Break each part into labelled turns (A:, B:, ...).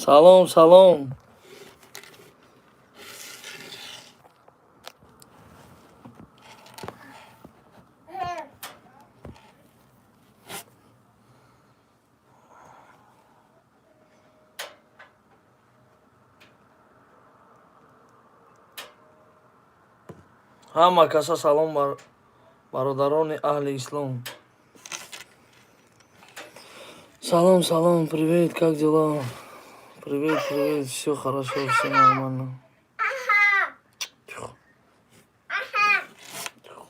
A: Салом, салом. Ҳама каса салом, бародарони аҳли ислом. Салом, салом, привет, как дела? Привет, привет, все хорошо, все нормально. Тихо. Тихо.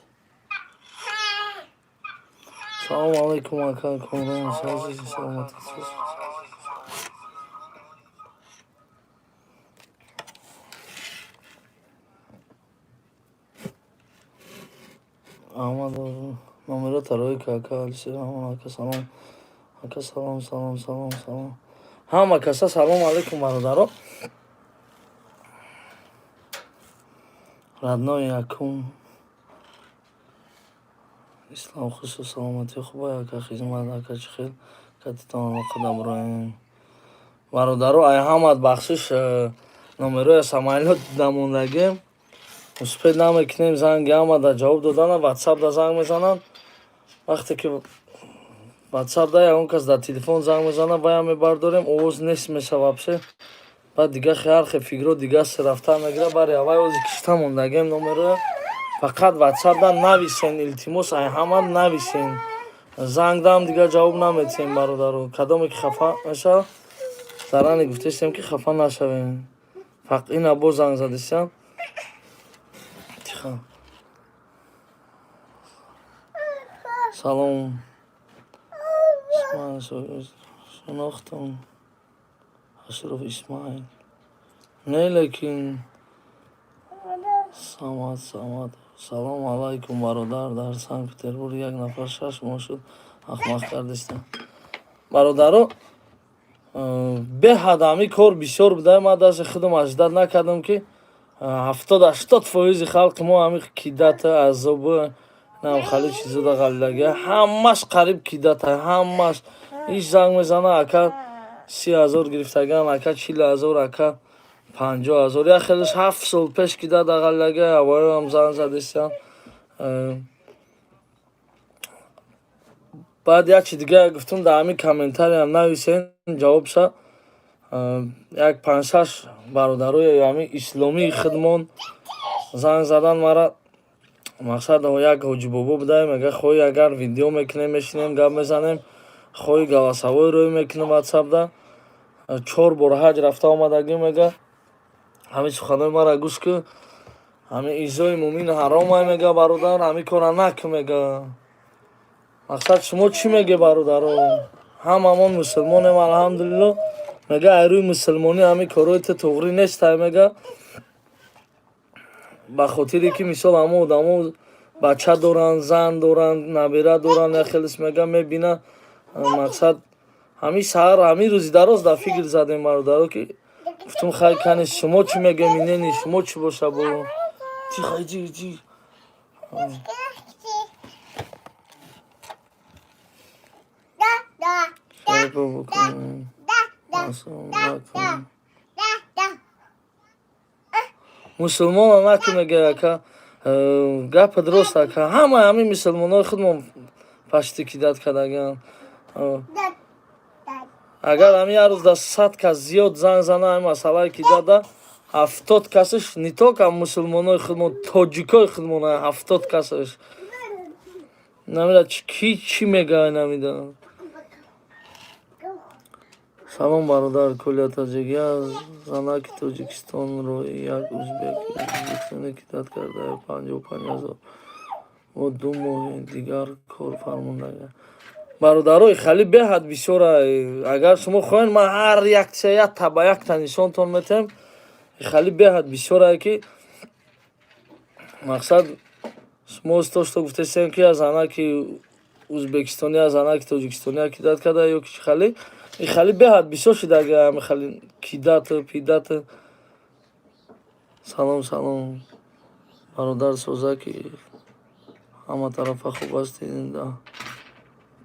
A: Салом алейкум, ака Комрон, созӣ, саломатӣ? Аҳмад, номеро тарои ка, ака Алишер. Ака, салом, ака, салом, салом, салом, салом. Ҳама каса салом алейкум, бародаро. Родной якум ислом, хушу саломатӣ хуба, ака, хизмат, ака, чӣ хел катитон алоқа даброем? Бародаро, ай ҳамат бахшиш, номероя самолёт дамондагем, успеть намекунем занги ҳамада ҷавоб додана. Ватсап да занг мезананд. Вақте ки ватсап да ягон кас дар телефон занг мезанад, ваям мебардорем, овоз нест меша вообще. Баъд дига ҳар хел фикро дига рафтан мегирад. Бари аввай ози кишта мондагем номероя. Фақат ватсап да нависен, илтимос, ай ҳама нависен. Занг дам, дига ҷавоб наметиҳем, бародаро. Кадоме ки хафа мешавад, зарани гуфтестем, ки хафа нашавем. Ина боз занг задисям. Тихо. Салом, шинохтам, Ашроф Исмаил не, лекин Самад, Самад. Салом алайкум, бародар. Дар Санкт Петербург як нафар 6 моҳ шуд, ахмақ кардиста. Бародаро, беҳад ҳами кор бисёр буда. Ман дасти худам ожидать накардам, ки 70-80 фоизи халқи мо ҳами кидать, азобу нам хали чизода ғалидаги. Ҳамаш қариб кидать, ҳамаш иш занг мезана: ака, 30 000 гирифтаган, ака, 40 000, ака, 50 000. Як хелеш 7 сол пеш кидать ғалидаги, авоям занг задистам. Баъд як чи дига гуфтум: дар ҳамин комментариям нависен, ҷавобша. Як панҷшаш бародарои ҳамин исломии худмон занг задан мара. Мақсад, як ҳоҷибобо будаем, мега: хоҳӣ, агар видео мекунем, мешинем, гап мезанем, хоҳӣ, голосовой рӯй мекунем ватсапда. Чор бор ҳаҷ рафта омадагӣ, мега, ҳамин суханои мара гӯш кун, ҳамин изои мӯмин ҳаромай, мега, бародар, ҳамин кора накун, мега. Мақсад, шумо чӣ меге, бародаро? Ҳамамон мусулмонем, алҳамдулилло. Мега, ай рӯи мусулмонӣ ҳамин корҳои ту туғрӣ нестай, мега, ба хотире ки мисол ҳамо одамо бача доранд, зан доранд, набира доранд. Як хелес мега, мебина. Мақсад, ҳамин саҳар, ҳамин рӯзи дароз дар фикр задем, бародаро, ки гуфтум: хай, кани, шумо чӣ мегем, инени шумо чӣ боша? Бо тихо, иди, иди. Шарипа букунем. Ассалому алайкум. Мусулмона наки, мега, ака. Гапа дуруст, ака. Ҳама ҳамин мусулмонои худмон пашти кидать кардагианд. Агар ҳамин як рӯз дар 100 кас зиёд занг зана, ҳамин масъалаи кидать, 70 касаш не только мусулмонои худмон, тоҷикои худмон, 70 касаш. Намедонам, ки чӣ мега, намедонам. Салом, бародар Коля Таҷик. Як занаки Тоҷикистонро як узбек узбекистоне кидать карда, 55 000 бо 2 моҳи дигар кор фармондага. Бародарои, хали беҳад бисёра. Агар шумо хоҳед, ман ҳар якча якта ба якта нишонтон метаҳем. Хали беҳад бисёрае, ки мақсад, шумо то гуфтесем, ки аз занаки узбекистонӣ, аз занаки тоҷикистонӣ кидать карда ё ки чӣ. Хали хали беҳад бисёр шидаги ҳами хали кидать, пидать. Салом, салом, бародар, созаки, ҳама тарафа хуб ҳастӣ? Да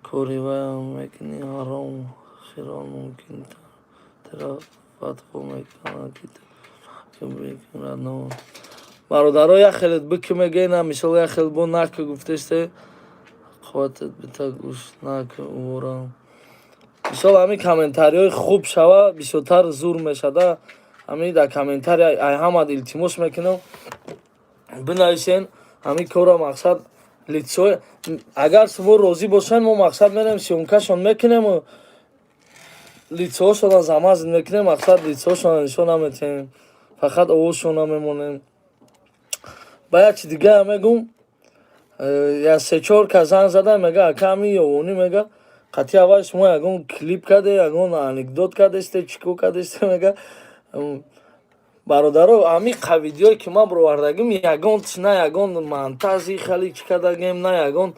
A: кори ваям мекунӣ, ҳаром хирон мумкин тера. Фатво мекунад, ки родно. Бародаро, як хелет бики мегӯена, мисол, як хел бо нака гуфтесте, қувватат бита, гӯш нака уворам. Мисол, ҳамин комментариҳои хуб шава, бисёртар зур мешада. Ҳамин дар комментария ай ҳамад илтимос мекунам, бинависен. Ҳамин корро, мақсад, лицо, агар шумо розӣ бошед, мо, мақсад, мерем, съёмкашон мекунему, лицоҳошонро замаз мекунем. Мақсад, лицоҳошонро нишон наметиҳем, фақат овозшонро мемонем. Ба як чи дигар мегум, як се-чор кас занг зада, мега: «Ака, ҳамин ёвонӣ, мега, қатъи аввал шумо ягон клип карде, ягон анекдот кардесте, чӣ кор кардесте?» Мега, бародаро, ҳамин видеое ки ман бировардагим, ягон на ягон монтажи хеле чӣ кардагим, на ягон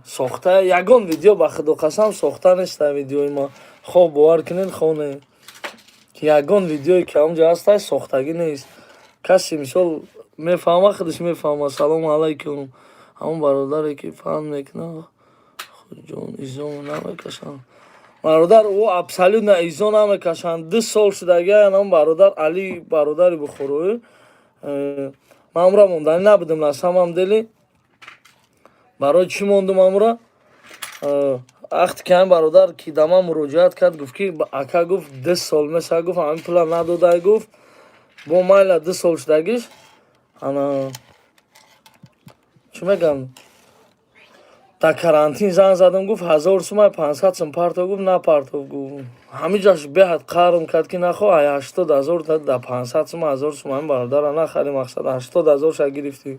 A: сохта, ягон видео, ба худо қасам, сохта неста видеои ма. Хоб бовар кунед, хоне, ягон видеое ки ҳамонҷо ҳаста, сохтагӣ нест. Касе, мисол, мефаҳма, худаш мефаҳма. Салому алайкум. Ҳамон бародаре ки фаҳм мекунад, ҷон, изо намекашанд. Бародар, ӯ абсолютно изо намекашанд. 2 сол шудагиан. Ҳамон бародар Али, бародари бухороӣ, ман амра монданӣ набудам. На самом деле, барои чӣ мондум амра? Вақте ки ҳамин бародар ки да ман муроҷиат кард, гуфт ки: «Ака, — гуфт, — 2 сол мешавад, — гуфт, — ҳамин пула надодай», гуфт. Бо майла, 2 сол шудагиш. Ана, чӣ мегӯям, дар карантин занг задам, гуфт: «1000 сумай, 500 сум партов». Гуфт: «Напартов», гуфт. Ҳамин ҷош беҳад қарм кард, ки нахо ай 80 000 да 500 сум, 1000 сум ҳамин бародара нахари, мақсад, 80 000 ша гирифтӣ.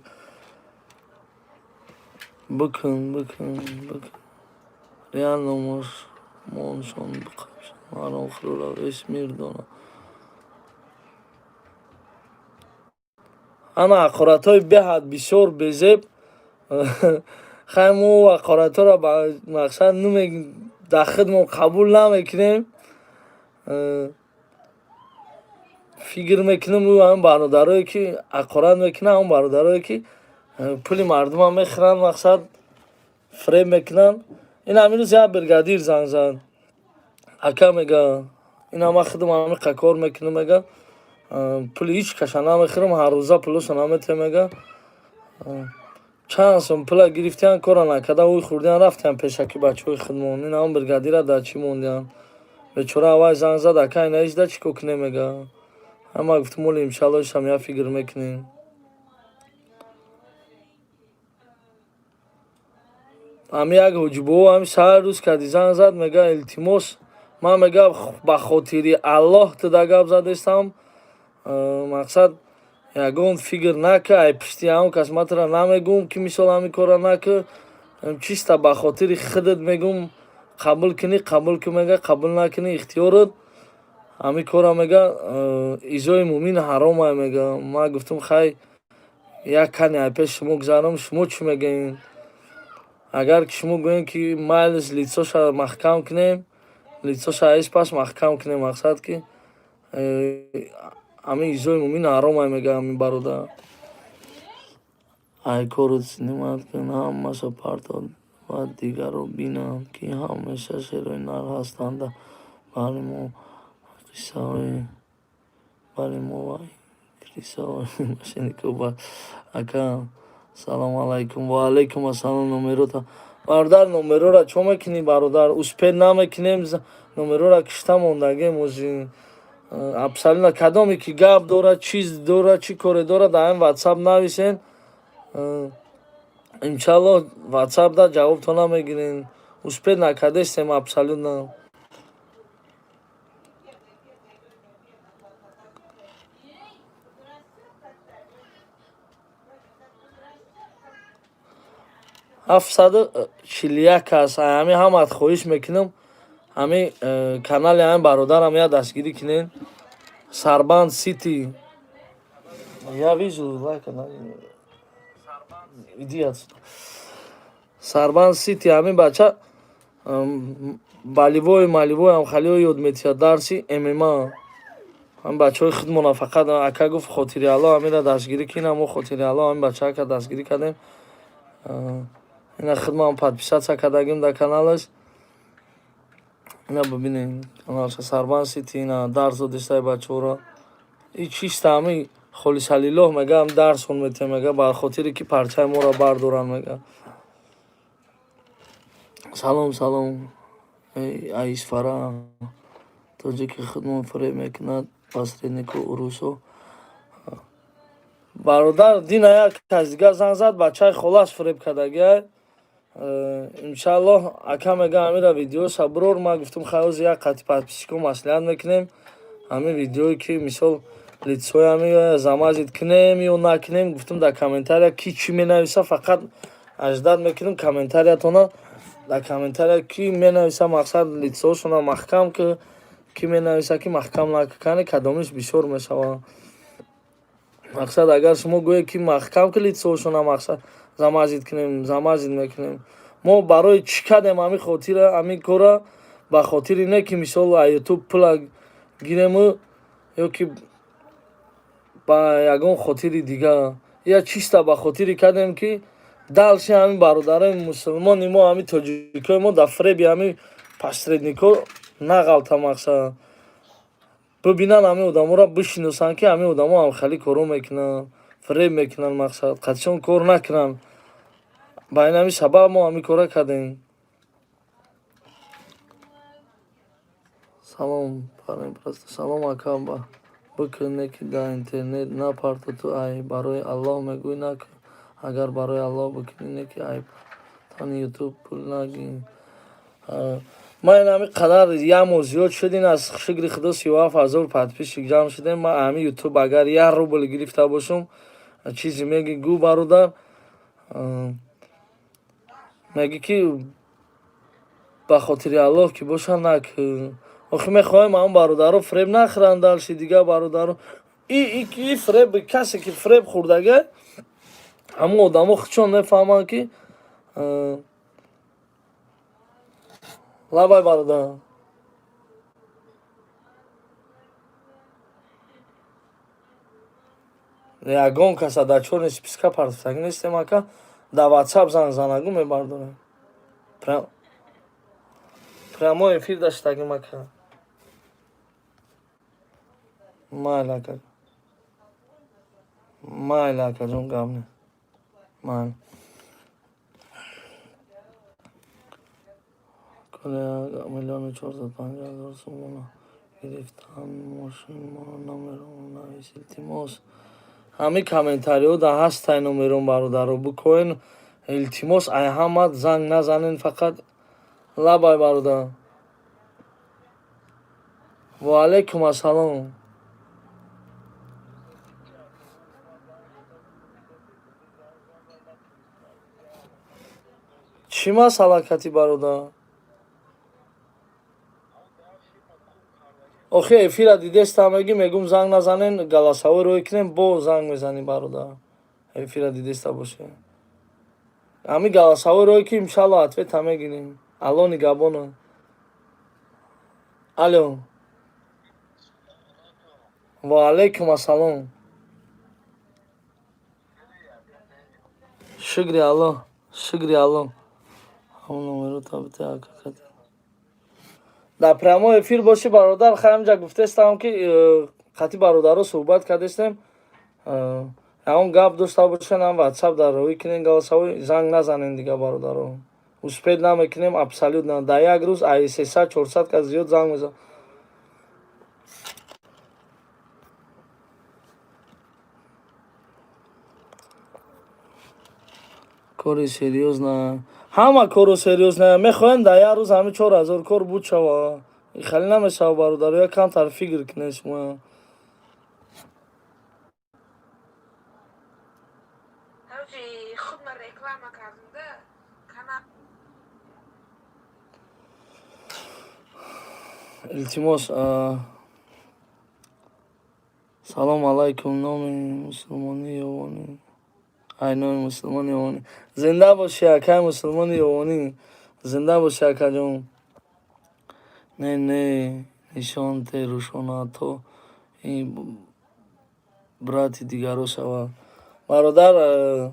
A: Бикун, бикун, бикун, реально моншон ҳаромхӯрро весь мир донад. Ана ҳақоратҳои беҳад бисёр безеб. Хай, мо ҳақоратҳоро ба мақсад дар худмон қабул намекунем. Фикр мекунем, ӯ ҳамин бародарое ки ҳақорат мекунанд, ҳамон бародарое ки пули мардумам мехӯранд, мақсад, фиреб мекунанд. Ин ҳамин рӯз як бригадир занг зад: «Ака, — мега, — ина ман худам ҳамиқа кор мекунам, — мега, — пули ҳеҷ каша намехӯрам, ҳаррӯза пулошо наметиҳам», мега. Чанд сум пула гирифтиян, кора накарда, ӯй хӯрдиян, рафтиян пешаки бачаҳои худмон. Ин ҳамон бригадира дар чӣ мондиян, бечора. Аввал занг зад: «Ака, ина ҳеҷ чӣ кор кунем?» мега. Ҳама гуфтум: «Оли, иншалло, ишам як фикр мекунем». Ҳами як ҳоҷибобо ҳами саҳар рӯз кади занг зад, мега: «Илтимос, ман, — мега, — ба хотири Аллоҳ туда гап задестам, мақсад, ягон фикр нака, ай пишти ҳамон кас ман тура намегӯм, ки мисол ҳамин корро накӣ, чиста ба хотири худат мегӯм, қабул кунӣ, қабул кун, — мега, — қабул накунӣ, ихтиёрат. Ҳамин корро, — мега, — изои мӯмин ҳаромай», мега. Ман гуфтум: «Хай, як кани ай пеши шумо гузарам, шумо чӣ мегӯед? Агар ки шумо гӯем, ки майлис, лицоша маҳкам кунем, лицоша аиз пас маҳкам кунем, мақсад, ки ҳамин изои мӯмин ҳаромай», мега ҳамин бародар. Ай корот снимать кун, ҳамаша партов ва дигарро бинанд, ки ҳамеша шерои нар ҳастанд. Баҳри мо қиссаҳои, баҳри мо ва қиссаҳои мошенникҳо. Ака, салому алайкум. Ва алайкум ассалом. Номерота, бародар, номерора чо мекунӣ, бародар? Успеть намекунем, номерора кишта мондагем ози абсолютно. Кадоме ки гап дорад, чиз дорад, чӣ коре дорад, дар ҳамин Ватсап нависен, иншалло, Ватсап да ҷавобтон намегирем. Успеть накардестем абсолютно. 741 кас. Ҳамин ҳамат хоҳиш мекунам, ҳамин канали ҳамин бародарам як дастгирӣ кунед, Сарбанд Сити. Я вижу лайк, иди отсюда. Сарбанд Сити, ҳамин бача болевой, малевой ҳам халиҳо ёд метиҳад, дарси ММА. Ҳамин бачаҳои худмона фақат, ака, гуфт, хотири Алло ҳаминро дастгирӣ кунам. Мо хотири Алло ҳамин бачаака дастгирӣ кардем. Ина худмон подписаться кардагим дар каналаш. Ина бибинем каналша, Сарбан Сити. Ина дарс додистай бачаҳоро. И чиста ҳами холисаллилоҳ мега, дарсон метиҳам, мега, ба хотире ки парчаи моро бардоранд, мега. Салом, салом, Аисфара. Тоҷики худмон фиреб мекунад, посреднику урусо. Бародар, дина як кас дигар занг зад, бачаи холаш фиреб кардагиай. Иншааллоҳ, ака, мега, ҳамира видеоша бирор. Ман гуфтам, хай, ҳозир як қати подписчико маслиҳат мекунем, ҳамин видеое ки, мисол, лицои ҳами замазить кунем ё накунем. Гуфтам, дар комментария ки чӣ менависа, фақат аждат мекунем комментариятона. Дар комментария ки менависа, мақсад, лицоошона маҳкам ки менависа, ки маҳкам накани, кадомиш бисёр мешавад. Мақсад, агар шумо гӯед, ки маҳкам ки лицоошона, мақсад, замазить кунем, замазить мекунем. Мо барои чӣ кардем ҳамин хотира, ҳамин кора? Ба хотири не ки, мисол, ютуб пула гирему ё ки ба ягон хотири дигар. Я чиста ба хотире кардем, ки дальше ҳамин бародарои мусулмони мо, ҳамин тоҷикои мо дар фреби ҳамин посредникҳо нағалта. Мақсад, бибинанд ҳамин одаморо, бишиносанд, ки ҳамин одамо ҳамхелӣ коро мекунанд, фиреб мекунанд, мақсад, қатишон кор накунанд. Ба ин ҳамин сабаб мо ҳамин кора кардем. Салом, парень, просто салом, ака. Бикун, не ки дар интернет напарто. Ту ай барои Аллоҳ мегӯӣ, накун. Агар барои Аллоҳ бикунӣ, не ки ай тани ютуб пул нагӣ. Ман ин ҳамин қадар як моҳ зиёд шуд, ин аз шукри Худо 37 000 подписчик ҷамъ шудем. Ман ҳамин ютуб агар 1 рубл гирифта бошам, чизе меги, гӯ, бародар. Мегӣ, ки ба хотири Аллоҳ ки боша, накун. Охи мехоҳем ҳамн бародаро фиреб нахӯранд дальше, дигар бародаро. И фиреб, касе ки фиреб хӯрдага, ҳамон одамо худшон мефаҳманд, ки. Лабай, бародар. Ягон каса дар чёрный списка партофтагӣ нестем, ака. Дар ватсап занг занагу, мебардорем. Прямой эфир даштагим, ака. Майли, ака, майли, акаҷон, гап не, майли. 1 450 000 сомона гирифтан, мошинморо номерон навис, илтимос. Ҳамин комментариҳо дар ҳастай номерон, бародаро, бикоен, илтимос. Ай ҳамат занг назанен фақат. Лабай, бародар. Ва алайкум ассалом. Чӣ масъала кати, бародар? Охи эфира дидеста, меги, мегум, занг назанен, голосовой рӯй кунем, бо занг мезанӣ, бародар. Эфира дидеста боше, ҳамин голосовой рӯй ки, иншалло, ответа мегирем. Алло нигабона. Алло, ва алайкум ассалом. Шукри Алло, шукри Алло. Ҳамон номеро табите, ака. Дар прямой эфир бошӣ, бародар. Хай, ҳамҷа гуфтестам, ки қати бародаро суҳбат кардестем. Ягон гап дошта бошен, ҳам ватсап дар рӯй кунен голосовой, занг назанен дига, бародаро. Успеть намекунем абсолютно. Дар як рӯз ай 300, 400 кас зиёд занг мезан. Кори серьёзно, ҳама корро серьёзно мехоҳем. Дар як рӯз ҳамин 4000 кор буд шава, хеле намешава, бародаро. Як камтар фикр кунед шумо.
B: Короче, худма реклама кардам да канал.
A: Илтимос. Салом алайкум, номи мусулмонӣ ёвонӣ, ай номи мусулмони ёвонӣ. Зинда бошӣ, акай мусулмони ёвонӣ, зинда бошӣ, акаҷон. Не, не, нишон те рӯшона, то ин брати дигаро шавад. Бародар,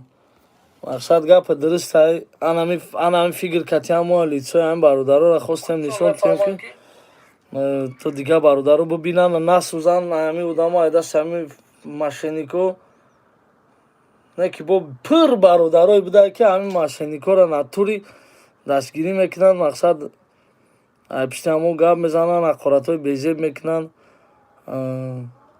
A: мақсад, гапа дурустай. Анами фикр катиам мо лицои ҳамин бародароро хостем нишон диҳем, ки То дигар бародаро бибинанд, насӯзанд ҳамин одамо ай дасти ҳамин мошеннико. Не ки бо пир бародарое буда, ки ҳамин мошенникоро натури дастгирӣ мекунанд, мақсад, ай пишти ҳамо гап мезананд, ҳақоратҳои безеб мекунанд.